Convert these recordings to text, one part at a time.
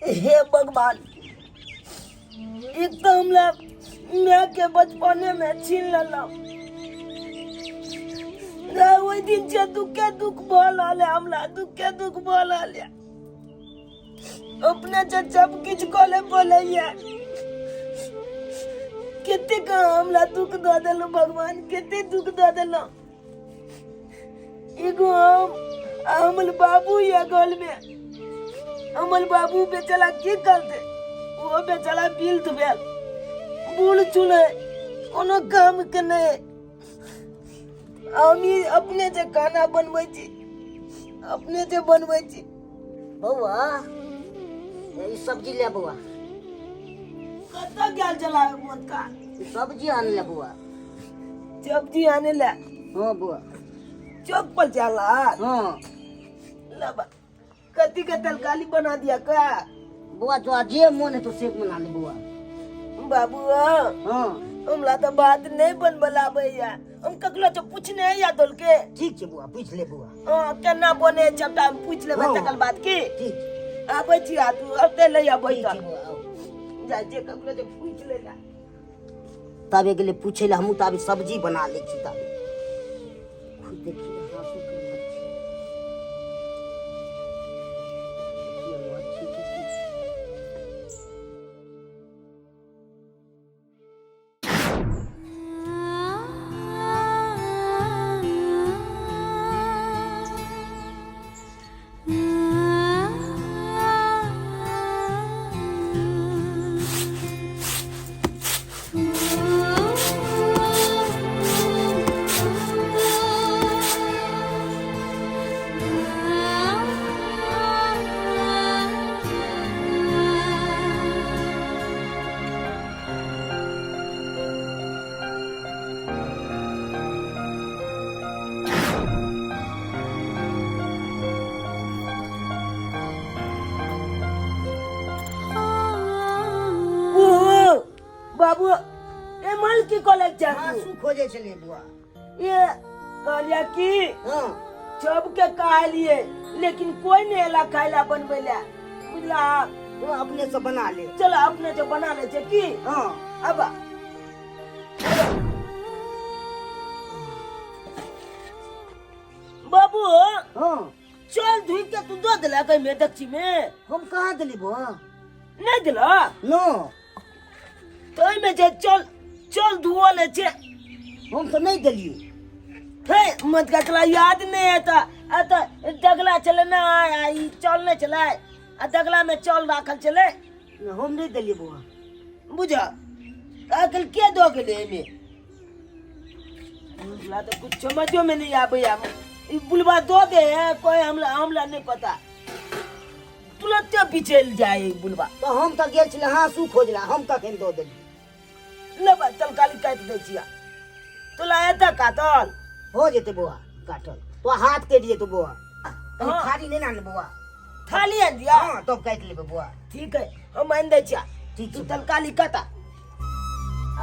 हे भगवान, एक तऽ हमरा माय के बचपने में छीन लेलहुँ। रे ओहि दिन से दुखे दुख भऽ रहल है हमरा, दुखे दुख भऽ रहल है। अपने से सब किछु कऽ बोलैया। कतेक हमरा दुख दऽ देलहुँ भगवान, कते दुख दऽ देलहुँ। एगो हम आ हमर बाबू या घर में, हमर बाबू बेचारा की करते? वो बेचारा बिल भेल बूढ़ चुन है, कोनो काम के नहीं। हम ही अपने से खाना बनबै छी, अपने से बनबै छी। बौआ, ई सब्जी ले बौआ। कतऽ गेल छला मोतका? ई सब्जी आन ले बौआ। सब्जी आने ले? हाँ बौआ। चौक पर जाला? हाँ। लबा, कथी के तरकारी बना दिया का? बौआ, जो जे मन है तो से बना ले बौआ। बाबू। हाँ। हमरा तो बात नहीं बनबल आबैया, हम ककरो से पूछने या दोल के। ठीक छै बौआ, पूछ ले बौआ। हाँ, केना बने सबटा हम पूछ लेबै। हाँ। तकर बाद की? ठीक छै। आबै छी आ तू अबते ले आबै। ठीक छै बौआ, आउ। जाइ छियै ककरो से पूछ ले ला। ताबे गेलै पूछै लए, हमहूँ ताबे सब्जी बना लै छी। ताबे खुद देखिए हाँसू केम्हर छै। देखिए एम्हर छै कि की छै। ओ बाबू, ए माल की कॉलेज जा? हाँसू खोजे छलियै बुआ। ये कहलिया की? हाँ। सबके कहलिए लेकिन कोई नहीं एला खाइला बनबै ला, बुझला? तो अपने से बना ले। चल, अपने से बना ले छै की? हाँ। अब बाबू। हाँ। चल धुई के तू दो दिला कहीं में दक्षी में? हम कहाँ दिली बुआ? नहीं दिला? नो। तो में जे चल चल धुआ ले छे। हम तो नहीं दिलियो। हे मत का चला, याद नहीं है तो आ तो दगला चले ना, आ ई चल नहीं चले, आ दगला में चल राखल चले। हम नहीं दिलियो बुआ। बुझा अकल के दो गेले एमे? हमरा तो कुछ समझो में नहीं आवे। ई बुलबा दो दे है कोई, हमला हमला नहीं पता, तुरंत बिचल जाए ई बुलबा। तो हम तो गेल छलै हाँसू खोजला, हम कखन दऽ देलियै? लेबा, चल काली काटि दै छिया। तोला एतऽ काटल हो जेतै बौआ काटल, तो हाथ कटि जेतौ बौआ। कनि हाँ। थारी नहि आन बौआ। थाली आनि दिया? हाँ, तब काटि लेबै बौआ। ठीक है, हम आनि दै छिया। ठीक तू छै। तलकाली काटा,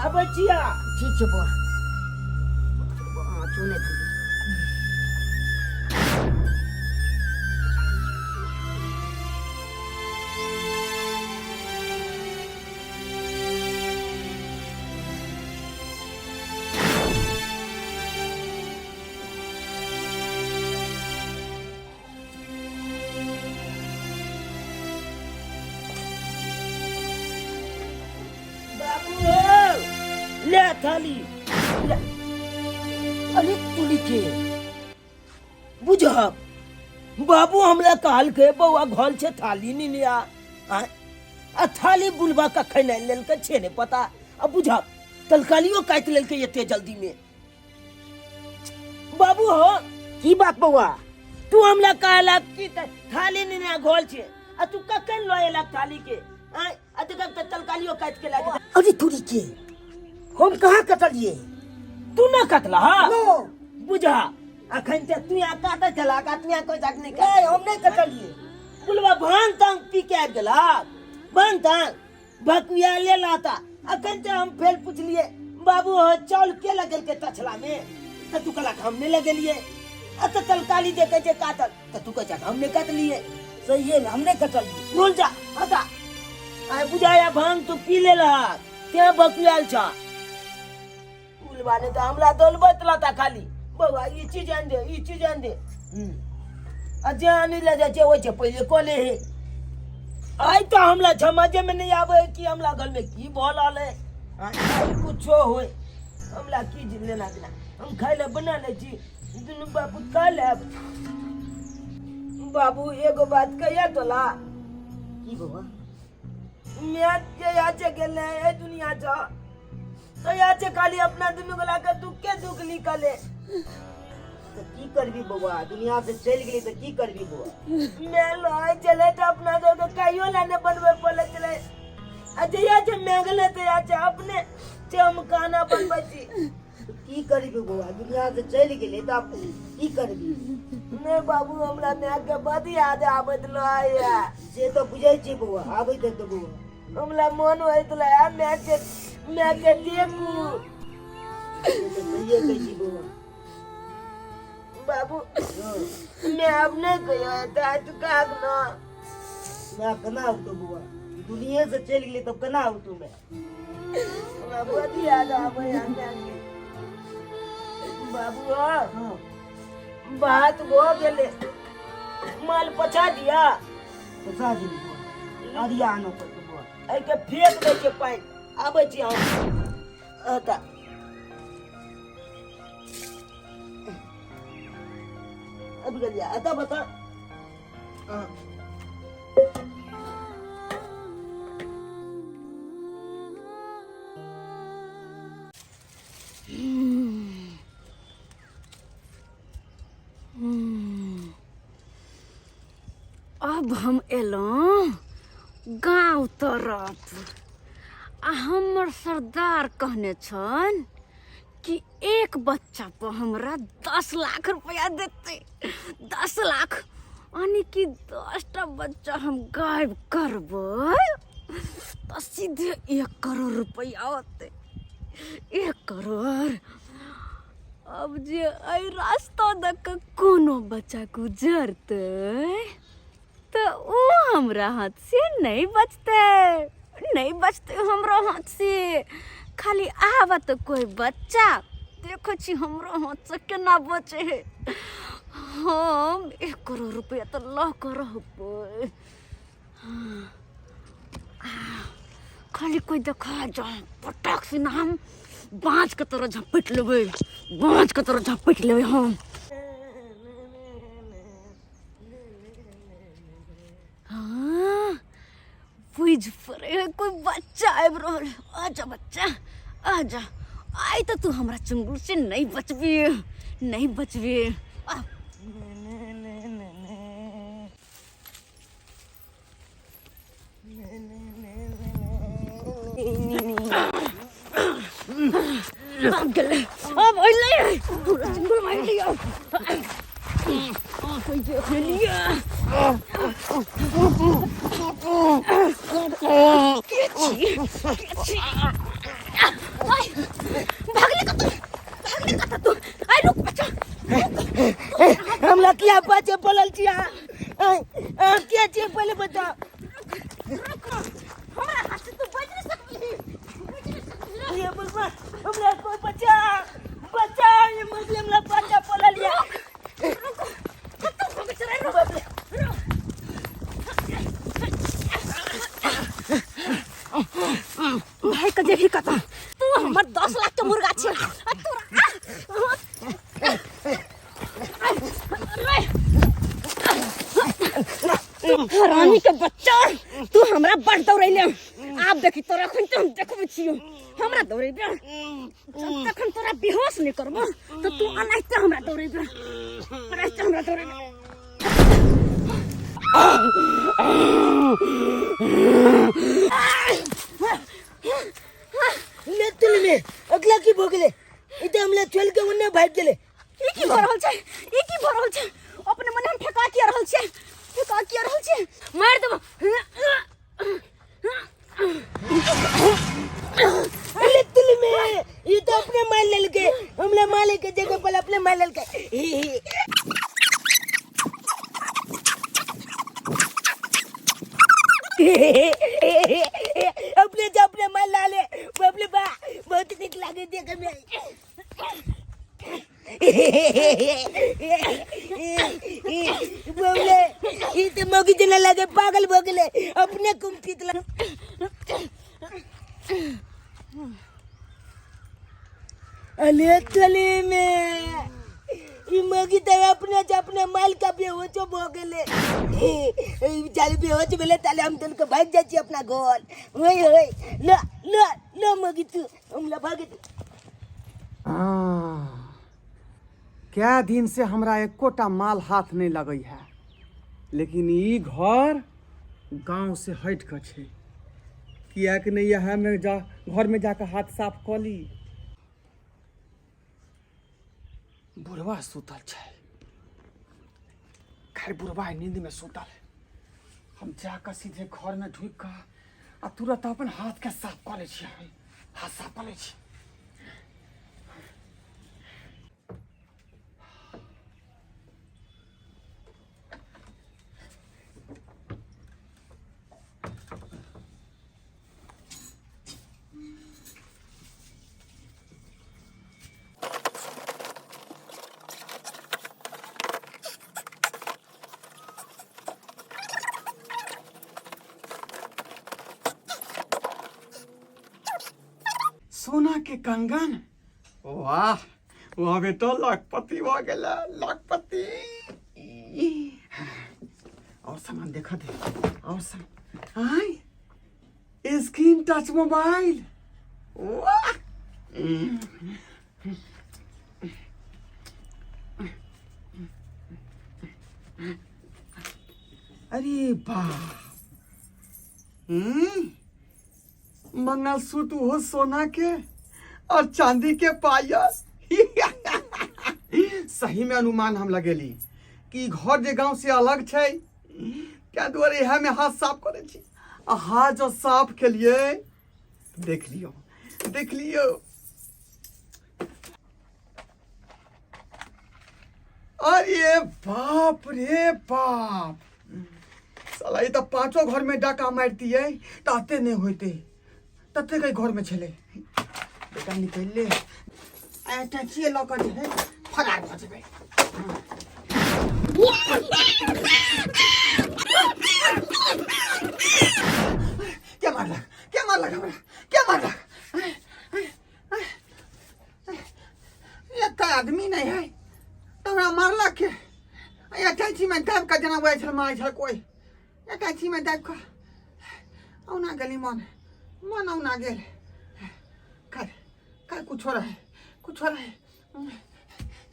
आबै छिया। ठीक छै बौआ। हाँ, चूने खाली। बाबू हो, ले थाली ले। अरे तुली के बुझब बाबू, हमरा कहलकै बौआ घर छै थाली नहीं लिया। आँय? आ थाली बुलबा कखन आनि लेलकै छै नहि पता। आ बुझब तलकालियो काटि लेलकै एते जल्दी में। बाबू हो। की बात बौआ? तू हमरा कहलक कि थाली नहीं घोल छे, आ तू कखन लऽ एलक थाली के? आँय? आ देखक तऽ तलकालियो काटि के लाग। अरे तुरी के, हम कहाँ कटलिए? तू न कटला? हाँ। नो। बुझा अखन ते तू यहाँ काटे चला का, तू यहाँ कोई जाग नहीं नहीं, हम नहीं कटलिए। बुलवा भांग तांग पी के आबि गेला, भांग तांग भकुआ ले लाता। अखन ते हम फेर पुछलिए बाबू हो चाउल के लगल के तछला में, त तू कहलक हम नहीं लगेलिए। आ त तलकाली देखे जे काटल त तू कह हम नहीं कटलिए। सही है, हम नहीं कटलिए। भूल जा, हटा। बुझाया भांग तू पी लेलहक तें बकुआल छ। उलबा नहि तऽ हमरा दौलबैत रहता खाली, बौआ ई चीज आनि दे, ई चीज आनि दे। आ जे आनि लए जाइ छै ओहि छै पहिले कऽ ले हे। आइ तऽ हमरा समझेमे नहि आबै कि हमरा घरमे की भऽ रहल है। कुछो होय, हमरा की लेना देना, हम खाय लए बना लै छी, दुनू बाबू खा लेब। बाबू एगो बात कहिया तोला? की बौआ? मैं जया से गेले ए दुनिया च तया से खाली अपना दुनू गला के दुख के दुख निकले। तो की करबी बौआ, दुनिया से चलि गेली तऽ की करबी बौआ? मैं लय चले तो अपना दो के कहियो ला ने बनवे पड़े चले, आ जया से मैं गेले तया से अपने से हम खाना बनबै छी। की करबी बौआ, दुनिया से चलि गेलै तऽ आब की करबी? नहि बाबू, हमरा माय के बड याद आबैत रहैया। से तऽ बुझै छियै बौआ, आबैत हेतौ बौआ। हमरा मन होइत रहै माय के, माय के देखू। से तऽ सहिए कहै छी बौआ। बाबू मैं अब नहीं कहियो तऽ तू काग न। माय केना औतौ बौआ, दुनिये से चलि गेलै तब केना औतौ माय? हमरा बड याद आबैया माय के। बाबू हँ। बात भऽ गेलै, माल पछा दिया। पछा दिली बौआ, अरिया आनऽ पड़तौ बौआ। एहिके फेंक दै छियै पानि, आबै छी हम। एतऽ आबि गेलियै, एतऽ बता। हँ। अब हम एलहुँ गाँव तरफ आ हमर सरदार कहने छन कि एक बच्चा पर हमरा 10 लाख रुपया देतै। 10 लाख यानी कि 10टा बच्चा हम गायब करबै तऽ सीधे 1 करोड़ रुपया होतै। 1 करोड़। अब जे एहि रास्ता दऽ कऽ कोनो बच्चा गुजरतै तऽ ओ हमरा हाथ से नहि बचतै, नहि बचतै हमरा हाथ से। खाली आबत कोइ बच्चा, देखै छी हमरो हाथ से केना बचै है। हम 1 करोड़ रुपया तऽ लऽ कऽ रहबै। खाली कोई देखा जा पटक से ना हम बाँच के तोरा झपटि लेबै, बाँच के तोरा झपटि लेबै हम। हाँ बुझि पड़े है कोई बच्चा आबि रहल है। आजा बच्चा आजा, आइ तऽ तू हमरा चुंगुल से नहीं बचबी, नहीं बचबी। आ। आब गेलै, आब अइलै, पूरा चुंगुल मारि लिअ। कोई देख लिअ के छी, के छी? आइ, भागले कतऽ, भागले कतऽ तू? आइ रुक बच्चा। हमरा किया बचे पड़ल छी अहाँ? अहाँ के छियै पहिले बताउ। हमरा हाथ से तू बच नहीं सकबी, बच नहीं सकबी। ये भगवान, हमरा कोई बचा, बचा, ये मुस्लिम हमरा बचा पड़ल ये। रुक, कतऽ भागै छै रे? रुक, रुक। भाई के जेबही कतऽ? तू हमर 10 लाख के मुर्गा छै आ तोरा रानी के बच्चा, तू हमरा बड़ दौड़ैले। आब देखी तोरा अखन तो हम देखबै छियौ, हमरा दौड़ेबे जब तक हम तोरा बेहोश नहि करबो तऽ तू एनाहिते हमरा दौड़ेबे, एनाहिते हमरा दौड़ेबे। ले तुल में अगला की भऽ गेलै? ई तऽ हमरा चल के ओन्ने भागि गेलै। ई की भऽ रहल छै? ई की भऽ रहल छै? अपने मने हम फेका किया रहल छियै, फेका किया रहल छियै? मारि देबो। ले तुल में ई तऽ अपने मारि लेलकै, हमरा मारे के जगह पर अपने मारि लेलकै। ही ही। बोले ई ते मौगी जना लागे पागल भऽ गेलै अपने कुम्फित लग अले चले में ई मौगी तऽ अपने से अपने माल का बेहोशो भऽ गेलै ई चालू बेहोश भेलै ताले हम तनिक भागि जाइ छी अपना घर ओए ओए ल ल ल मौगी तू हम ल भागि कए दिन से हमरा एकोटा माल हाथ नहि लगै है लेकिन ई घर गाँव से हटि कऽ छै किएक नहि इएहमे जा घरमे जाकऽ हाथ साफ कऽ ली बुढ़वा सुतल छै खैर बुढ़वा नींदमे सुतल है हम जाकऽ सीधे घरमे ढुकि कऽ आ तुरंत अपन हाथके साफ कऽ लै छियै हाथ साफ कऽ लै छी सोना के कंगन वाह वाह बेटा लखपति भऽ गेला लखपति और सामान देखा दे और सामान आय स्क्रीन टच मोबाइल वाह अरे वाह हम्म मंगलसूत्र हो सोना के और चांदी के पायल सही में अनुमान हम लगेली कि घर जे गांव से अलग छै क्या दुआरे इएह में हाथ साफ करै छी आ हाथ जो साफ केलिए देख लियो देख लियो अरे बाप रे बाप साला ई तऽ पांचो घर में डाका मारतियै तऽ एते नहि होइतै तते के घर में छलै बेटा निकलि ले आ टैक्सीए लऽ कऽ जे है फरार भऽ जेबै के मारलक के मारलक हमरा के मारलक एकटा आदमी नहि है तऽ हमरा मारलक के अटैचीमे दाबि कऽ जेना वएह छल मारै छल कोइ अटैचीमे दाबि कऽ औना गेली मन मन औना गेल खैर खैर कुछो रहे कुछो रहे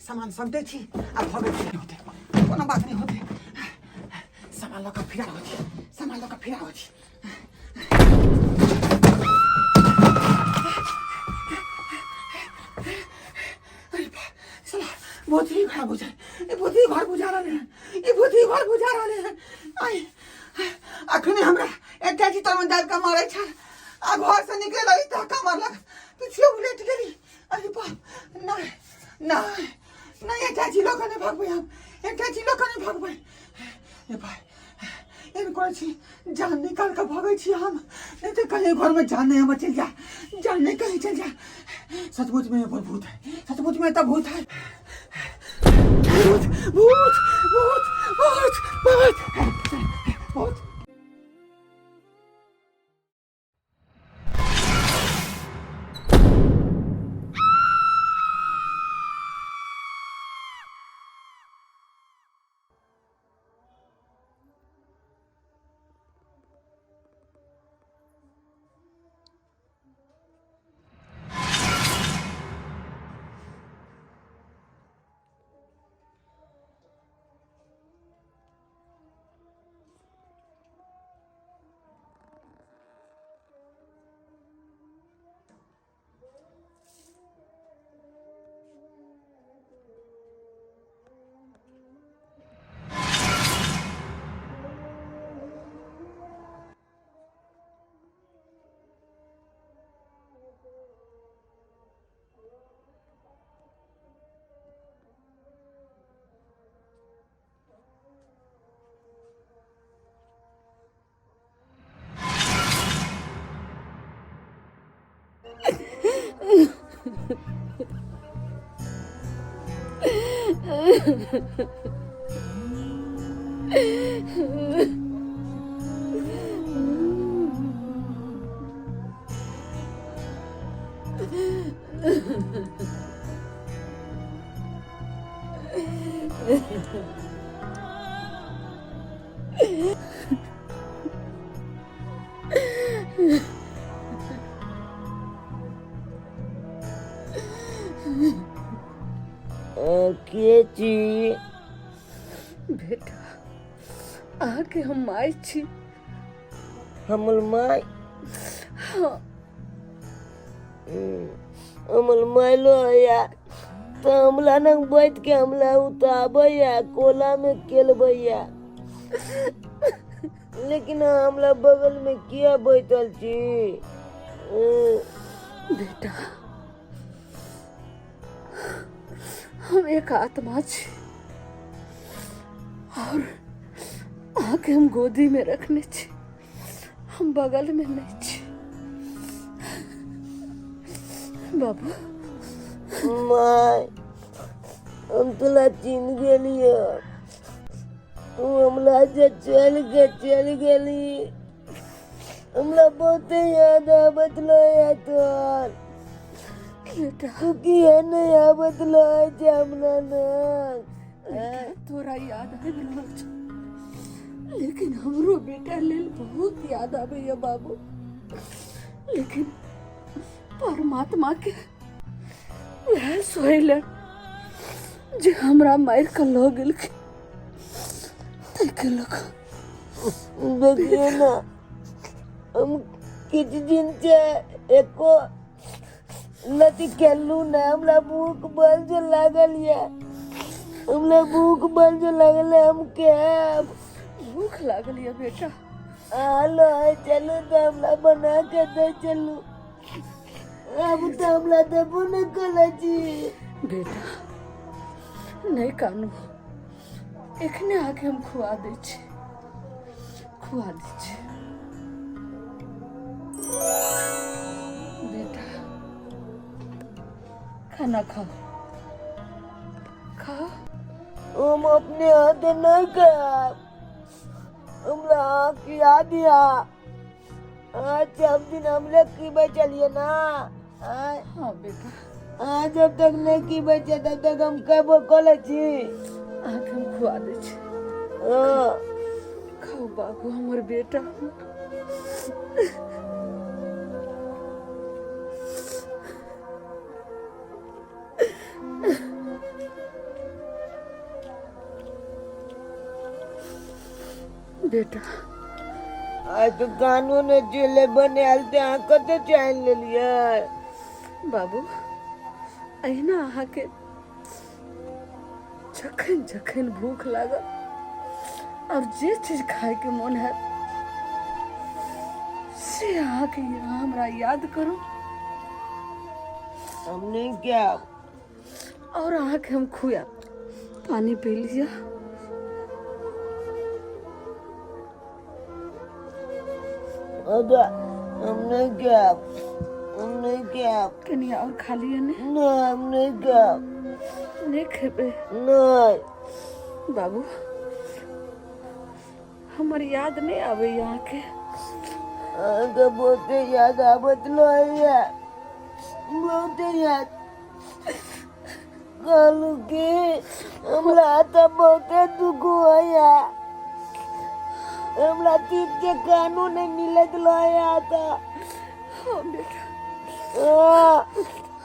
सामान समटै छी आ भगै छी होतै कोनो बात नहि होतै सामान लऽ कऽ फिरा होइ छी सामान लऽ कऽ फिरा होइ छी अरे बा, साला बहुत ही खराब हो जाए ये बहुत ही घर बुझा रहे हैं ये बहुत ही घर बुझा रहे हैं आई अखने हमरा एकटा चितर में दाबि कऽ मारै छल आ घर से निकले लगी धक्का मारलक पिछले उलट गेली अरे बाप नहीं नहीं नहीं एकटा चिलो कने भागबै हम एकटा चिलो कने भागबै ए भाई एहन करै छी जान निकाल कऽ भगै छी हम नहीं तो कहीं घर में जान नहीं हमर चलि जा जान नहीं कहीं चलि जा सचमुच में पर भूत है सचमुच में तो भूत है भूत भूत भूत भूत भूत भूत के छी? बेटा, अहाँके हम माय छी। हमर माय? हाँ। हमर मायलो या तऽ हमला नग बैठ के हमला उताबैया, कोला में केलबैया, लेकिन हमला बगल में किया बैठल छी? बेटा, हम एक आत्मा छी और अहाँके हम गोदी में रखने छी, हम बगल में नहीं छी बाबू। माय, हम तोला चिन्ह गेलियो, तू हमला जे चल के चल गेली, हमरा बहुते याद आबत रहे तोहर। बेटा, तू किया नहीं आबत रहे छै हमरा लग? तोरा याद आबि रहल छौ, लेकिन हमरो बेटा लेल बहुत याद आबैया बाबू, लेकिन परमात्मा के वएह सोहेलन जे हमरा मारि कऽ लऽ गेलखिन, ताहिके लऽ कऽ। देखिए ना, हम किछु दिन से एको लती खेललू ना, हमरा भूख बल जो लागल ये, हमरा भूख बल जो लागल है, हम खायब। भूख लागल ये बेटा? हेलो, चलू तो हमरा बना के दे चलू, अब तो हमरा देबो न करै छी। बेटा, नहीं कानू, एखने आके हम खुआ दै छी, खुआ दै छी। बेटा, खाना खाओ, खाओ। हम अपने हाथ नहीं खायब, हमरा खिया दिया। आज सब दिन हमले की बचलिए ना। हाँ बेटा। आज जब तक नहीं की बचे तब तक हम कबो कॉलेज छी। आके हम खुआ दै छी। हाँ। खाओ बाबू, हमर बेटा। बेटा, आज तो कानून चले बने आलते, अहाँ कते चाइन लेलियै? बाबू, अहिना अहाँके जखन जखन भूख लागल और जे चीज खायके मोन हैत से अहाँके हमरा याद करू। हम नहीं खायब। और अहाँके हम खुआब। पानी पी लिअ। अदा, हम नहीं खायब, हम नहीं खायब। कनी और खा लिअ ने। नहीं, हम नहीं खायब। नहीं खेबै? नहीं। बाबू, हमर याद नहीं आबै अहाँके? अहाँके बहुते याद आबत रहैया, बहुते याद। कहलू कि हमरा तऽ बहुते दुख होइया, हमरा ठीक के कानो नहीं मिलत रहैया तऽ। हाँ बेटा। हाँ,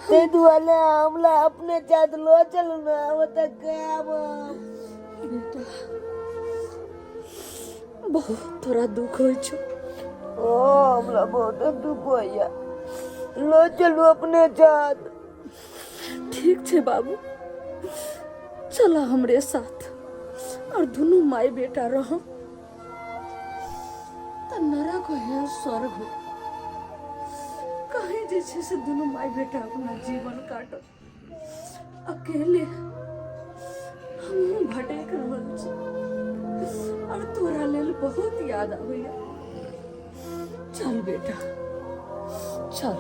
ताहि दुआरे हमरा अपने साथ लऽ चलू ने, ओतऽ खायब हम। बेटा, बहुत तोरा दुख होइ छौ। ओ हमरा बहुत दुख होइया, लऽ चलू अपने साथ। ठीक छै बाबू, चल हमरे साथ और दुनू माय बेटा रह तऽ नरक हो स्वर्ग हो, कहीं जे छै से दुनू माय बेटा अपना जीवन काटत। अकेले हमहूँ भटक रहल छी और तोरा लेल बहुत याद आबैया। चल बेटा, चल।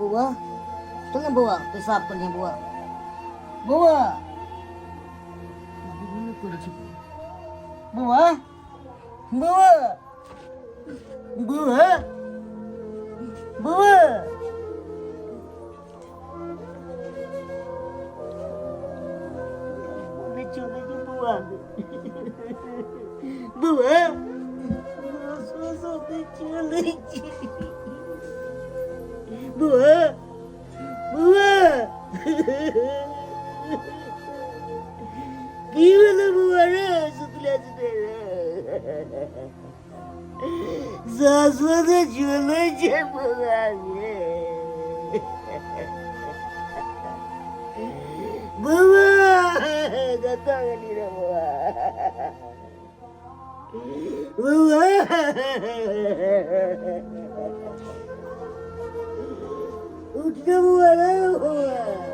बौआ चल ने बौआ पेशाब कर लिहे बौआ बौआ नहि करै छै बौआ बौआ बौआ बौआ बोले चले जो बौआ बौआ सो सो के चले छी बौआ बौआ की भेलै बौआ रे सुतले सुतले रे सासु तऽ चलै छै बौआ रे बौआ कतऽ गेली रे बौआ बौआ उठ रे बौआ रे बौआ।